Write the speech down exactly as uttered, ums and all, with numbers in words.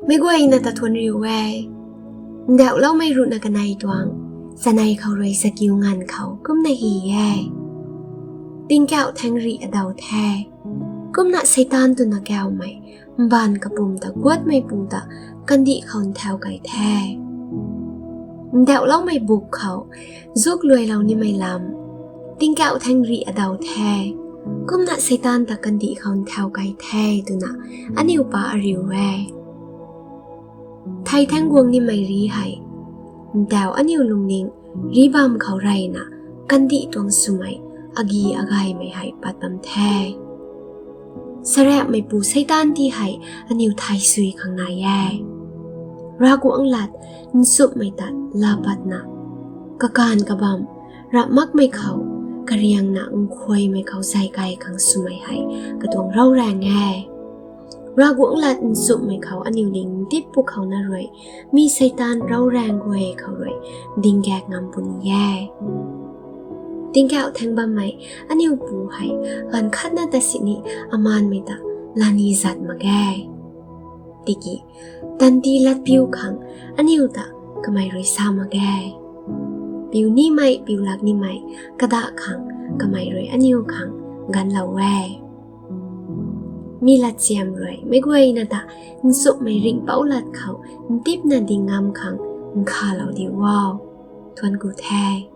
Meic guayna ta thuanc riu e. Ndauhloumei ruhna kanei tuang, chanei khou rui sakiu nganv khou kumna hy e. Tingkauh theng rih adaw the. Kumna Seitaan twna kaumei, mbaanv kapwm ta guatmeipu ta kandih khou nthau kei the. Ndauhloumei buk khou, zuk luailou nimei lam, tingkauh theng rih adaw the. Kumna Seitaan ta kandih khou nthau kei the twna, aniu pa ariu e. Thei thangc guang nimei ri hei, ntau aniu lungning ri bam khou reyna, kandih tuang swmei, agi agaymei hei pat bam the. Sarapmeipu Seitaan ti hei aniu thei sui khang nai e. Ravguangc lat nchumhmei tat laapatna, kakaanv kabamv, rap makmei khou, kariangna nkhuaymei khou zay kai khang swmei hei, katuang ravraeng e. Ravguangc lat nchumhmei khou aniu ling dip pw khou na rui, mi Seitaan ravraeng guay khou rui, dinggaek ngam puni e. Tingkauh theng bammei, aniu pu hei, ganv khatna ta sini, amaanmei ta, lani zat mak ge. Tiki, tanti lat piu khang, aniu ta, kamei rui sa mak ge. Piu nimei, piu lak nimei, kadah khang, kamei rui aniu khang, ganvlou e. Mi latchiam rui, meic guayna ta, nchumhmei ringhpouc lat khou, ntipna ding ngam khang, nkhalou diu o. Thuanc ku the.